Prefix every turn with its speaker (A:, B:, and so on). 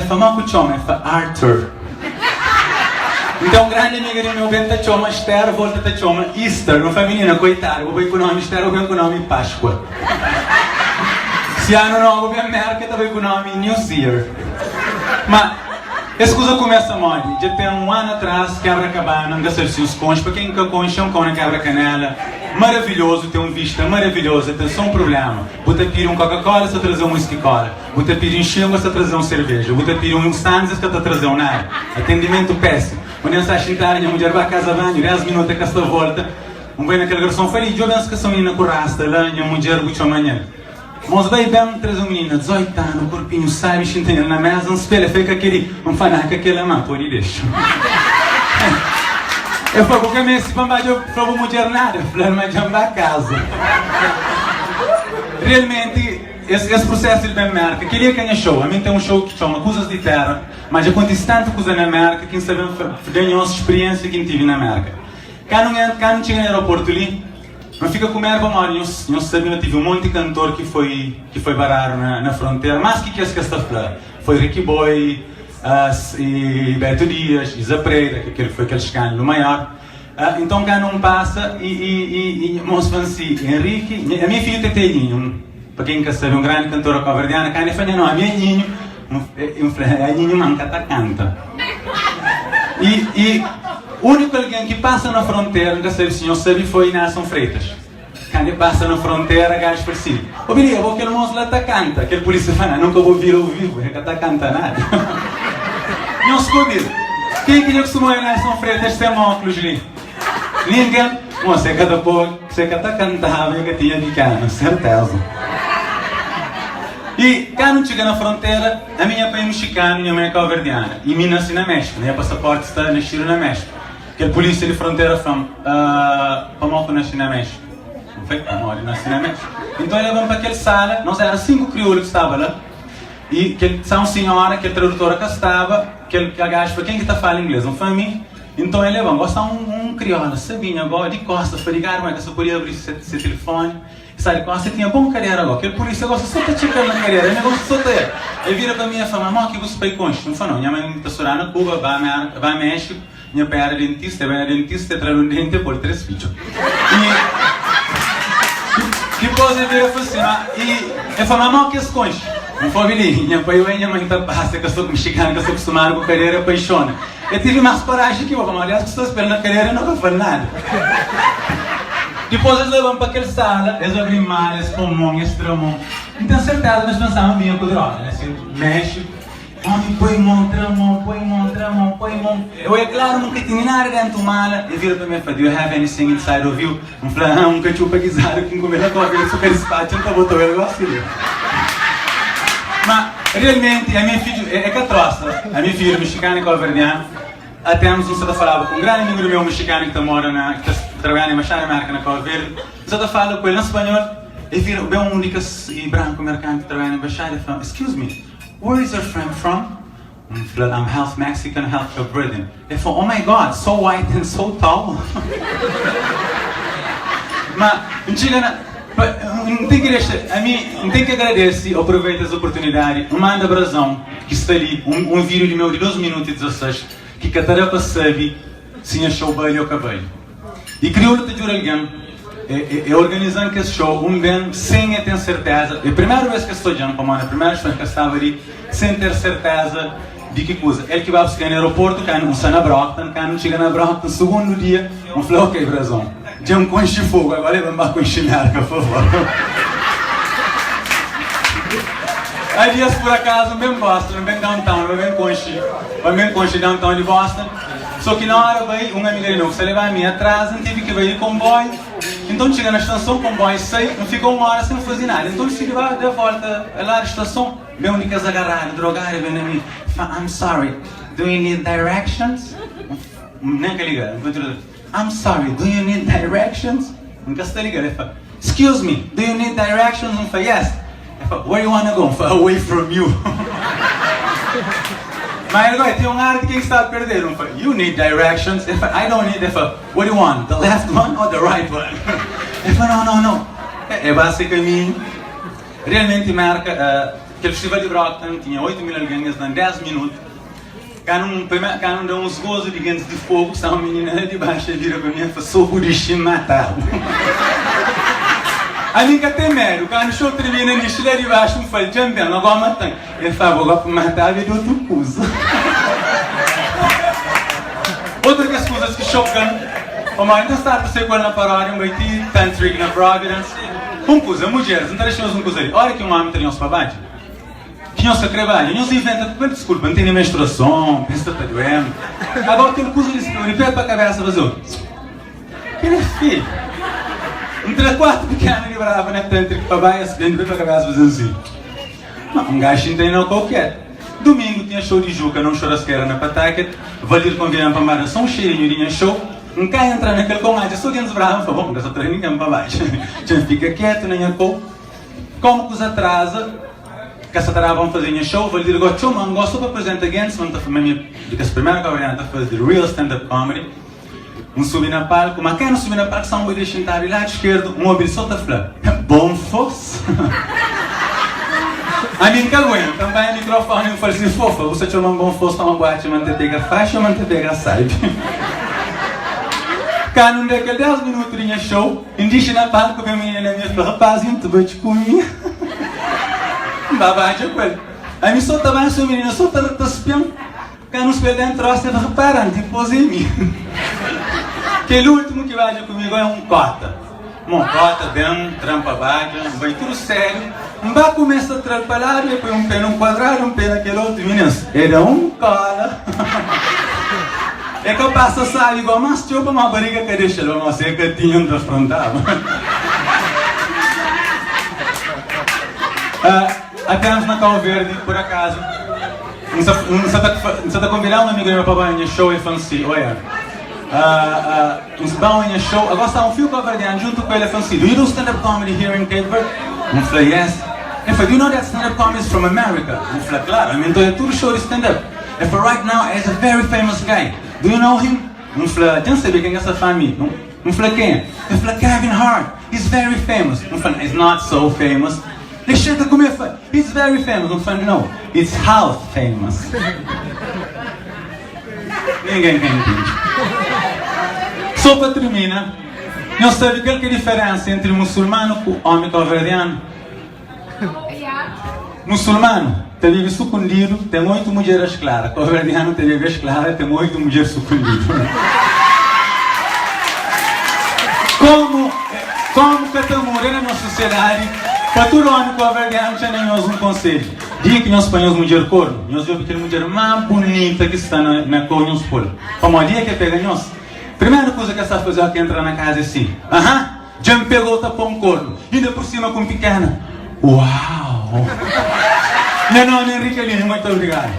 A: El fla, Ma ku txoma? El fla, Arthur. Nton, un grandi amiga di meu ben ta txoma Ester, volta ta txoma Easter. Nu fla, Minina, koitadu, bu bai ku nomi Ester, bu ben ku nomi Páskua. Si anu nobu ben Merka, ta bai ku nomi New Zear. Ma, es kuza kumesa modi? Dja ten un anu atras, Kebra Kabana, N ka sabe si nhos konxe, pa ken ki ka konxe, é un kau na Kebra Kanela, maravilhozu, ten un vista maravilhozu, ten so un prubléma, bu ta pidi un Coca-Cola, es ta traze un Whisky Cola. Bu ta pidi un xingu, es ta traze un serveja. Bu ta pidi un sandes, es ka ta traze-u nada. Atendimentu pésimu. Un dia N sta xintadu, nha mudjer ba kaza banhu, 10 minutu e ka sta volta. N bai na kel garson, fla-li, Djobe-m si ka sta un minina ku rasta la, nha mudjer bu txoma nhel. Mos bai ben, traze un minina, 18 anu, korpinhu sabi, xinta nhel na meza, N spela, el fla, E ka kel-li? N fla, Nah, ka kel-la, má pode dexa. El fla, Bu ka meste pa N ba djobe fla bu mudjer nada. N fla-l ma dja N ba kaza. Realmenti. Es es prusesu di ben Merka, kel-li é ka nha show. Ami N ten un show ki txoma Kuzas di Téra, ma dja kontise tantu kuza na Merka ki N sta ben da nhos spriensia ki N tive na Merka. Kandu N kandu N txiga na aeroportu li, N fika ku medu pamodi nhos nhos sabe ma tive un monti kantor ki foi ki foi baradu na na frontera, más ki kes ki es ta fla. Foi Ricky Boy, i Beto Dias, Isa Pereira, ki kel foi kel skândalu maior. Então cá não passa e, e, e, e mos fã si Henrique, a minha filha Tete Ninho, pa quem ka sabe, um grande cantora cabo-verdiana, cá ne fã nha nome é Ninho, um fla, é Ninho man ka ta canta. E, e único alguém que passa na fronteira, nunca sabe se senhor sabe, foi Nelson Freitas. Cá ne passa na fronteira, gajo fala assim, ô Bilia, bo aquele moço lá ta canta. Aquele polícia fala, nunca vou vir ao vivo, ele ka ta canta nada. Nhos comigo. Quem que já costuma olhar Nelson Freitas sem óculos li? Ninguém. Moça, é cada pô, você ka ta cantava e ka tinha bicana, certeza. E quando chega na fronteira, a minha pai é mexicano, minha mãe é cabo-verdiana. E mim nasci na México, minha passaporte está nascido na México. Kel pulísia di frontera fla-m, Pamodi ku nasci na Méxiku? N fla, Pamodi nasci na Méxiku. Nton el leba-m pa kel sala, nos éra sinku kriolu ki staba la, i kel sa un sinhora, kel tradutora ka staba, kel gaju fla, Ken ki ta fala inglês? N fla, Mi. Nton el leba-m, gosi sta un kriola sabinha go, di kosta, fadigadu, ma el ka sa podia abri se tilifoni. Sta di kosta, el tinha bon kadera go. Kel pulísia gosi so ta txeka-l na kadera, el gosi so ta el. El vira pa mi el fla, Ma mo ki bu pai konxe? N fla, No, nha mai ta studa na Kuba, ba Merka, ba Méxiku. Nha pai éra dentista, el bai na dentista, el tra-l un denti, el pô-l 3 fidju. I dipôs el bira fla si, ma, i el fla, ma mau ki es konxe? N fla, Bili, nha pai oi nha mai ta pasa, ka sta mexikanu, ka sta kustumadu ku kadera, el paixona. El tevi más koraji ki bo, pamodi es ki sta spera na kadera, el ka fla-l nada. Dipôs es leba-m pa kel sala, es abri mala, es pô-m mon, es tra mon. N ten serteza ma es pensaba ma mi é ku droga, né? Si Méxiku. Omi poi mon, tra mon, poi mon, tra mon, poi mon. Eu é klaru nunka tini nada dentu mala. E vira pa mi e fla, Do you have anything inside of you? N fla, Ah, un katxupa gizadu ki N kume na koka di suka dispatxa, N ta botou el gosi li. Ma, realmenti, ami é fidju, é ka trosa, ami é fidju di mexikanu i kabuverdianu. A tempus N sta ta falaba ku un grandi amigu di meu mexikanu ki ta mora na, ki ta trabadja na embaxada di Merka na Kabu Verdi. N sta ta fala ku el na spanhol, e vira, ben un di kes branku merkanu ki ta trabadja na embaxada, e fla, Excuse me. Where is your friend from? N fla-l, I'm half Mexican, half Cape Verdean. El fla, Oh my God, so white and so tall. Ma, N txiga na. Pa, N ten ki dexa, ami, N ten ki agradese, aproveita es oportunidadi, N manda Brazão, ki sta li, un, un vídiu di meu di 2 minutu i 16, ki ka ta da pa sabe si nha show bali ô ka bali. I kriolu ta djuda algen E organiza-m kes show un ben sen e ten serteza E primeru bes ke sta odja-m pamodi na primeru show N ka staba li sen ter serteza di ki kuza El ki ba buska-m na aeroportu kandu N sta na Brockton Kandu N txiga na Brockton sugundu dia N fla ok Brazon dja N konxe fogu agora e ba N ba konxe Merka favor Adias pur akazu N ben Boston N ben downtown N ba ben konxe Ba ben konxe downtown di Boston. So ki na ora bai, un amiga di meu ki sta leba mi atraza, N tevi ki bai di konboi. Nton N txiga na stason, konboi sai, N fika un ora sen faze nada. Nton N disidi ba da volta la di stason. Ben un di kes agaradu, drogadu, ben na mi, fla, I'm sorry, do you need directions? N nen ka liga, N kontinua ta fla, I'm sorry, do you need directions? N ka sta liga. El fla, Excuse me, do you need directions? N fla, Yes. El fla, Where you wanna go? N fla, Away from you. Ma el goi, ten un ar di ken ki staba perdedu. N fla, You need directions? El fla, I don't need. El fla, What do you want, the left one or the right one? El fla, No, no, no. El ba se kaminhu. Realmenti Merka. Kel festival di Brockton tinha 8 mil algen, es da-m 10 minutu. Kandu N da uns gozu di gentis di Fogu, sta un minina la di baxu, el vira pa mi el fla, So bu dixi N mata-bu. Ami N ka ten medu. Kandu xou tirmina, N dixi la di baxu, N fla-l, Dja N ben, agó mata-m. El fla, Bo gosi pa mata-bu é di otu kuza. Otu di kes kuzas ki xoka-m, pamodi N ta staba ta sai ku el na paródia, N bai ti Tantric na Providence. Un kuza, mudjeris, N ta dexa nhos un kuza li, óra ki un ómi ta da nhos pa badja, Ki nhos ka kre badja, nhos inventa kualker diskulpa, N tene menstruason, pé sta ta duê-m. Agora kel kuza di spinhu di pé pa kabesa faze otu. Kel é feio. N tra 4 pikenu di brava na tantric pa bai, es ben di pé pa kabesa faze-m si. Ma un gaxi N tene na kualker. Dumingu tinha show di Juka na un churrasqueira na Pawtucket. Valdir konvida-m pa N ba da so un xeirinhu di nha show. N ka entra na kel kau, N atxa so gentis brava, N fla, bon, N ka sa tra ningen pa badja. Dja N fika ketu na nha kau. Komu kuza atraza, ka sa ta daba N faze nha show, Valdir go txoma N gosta pa apresenta gentis, ma N ta ma mi di kes primeru kabuverdianu ta faze real stand up comedy. N subi na palku, ma kandu subi na palku sa un boi xintadu di ladu skerdu, N obi-l so ta fla, Bon fos! Ami N ka aguenta, N panha mikrofoni N fla-l si, Fofa, bu sta txoma-m bon fos pamodi bu atxa ma N ta pega faxi ô ma N ta pega sabi? Kandu N da kel 10 minutu di nha show, N dixi na palku, ben minina na mi, el fla, Rapaz, N ta bai ku mi. N ba badja ku el. Ami so ta bai, so minina so ta ta spia-m. Ka nu spia den trosa, el fla, Repara, dipôs é mi. Kel últimu ki badja ku mi gó é un kóta. Mon kóta ben, tra-m pa badja, N bai tudu sériu. N ba kumesa tra-l pa ladu, el poi un pé na un kuadradu, un pé na kel otu. Mininas, el da un kóla. E ka pasa sabi gó más txeu pamodi bariga ka dexa-l, pamodi si e ka tinha N ta frontaba. Há tempos na Cabo Verde, por acaso, N sa N sa ta N sa ta convida un amigo meu pa bai nha show, el fla-m si, Oia, N sa bai nha show, agora sta un fio cabo-verdiano junto ku el, el fla-m si, Do you do stand-up comedy here in Cape Verde? N fla, Yes. El fla, Do you know that stand-up comedy is from America? N fla, Claro, ami N ta oia tudu show di stand-up. El fla, Right now, he's a very famous guy. Do you know him? N fla, Dja N sabia ken ki sta fla mi. N fla, Kenha? El fla, Kevin Hart. He's very famous. N fla, He's not so famous. El xenta ku mi, el fla, He's very famous. N fla, No, he's half famous. Ningen ka intende. So pa tirmina, nhos sabe kal ki é diferensa entri musulmanu ku omi kabuverdianu? Musulmanu ta bebe sukundidu, ten 8 mudjer as klara. Kabuverdianu ta bebe as klara, ten 8 mudjer sukundidu. Komu komu ka ta muda na nos sosiedadi, pa tudu omi kabuverdianu txa na nhos un konsedju, dia ki nhos pa nhos mudjer kornu, nhos djobe kel mudjer ma bunita ki sta na na kau nhos pol. Pamodi dia ke pega nhos, primeru kuza ke sa faze oki entra na kaza é si, Aha! Dja N pega ota pon kornu, inda pur sima ku un pikena. Uau! Nha nomi é Enrique Lima, muito obrigadu.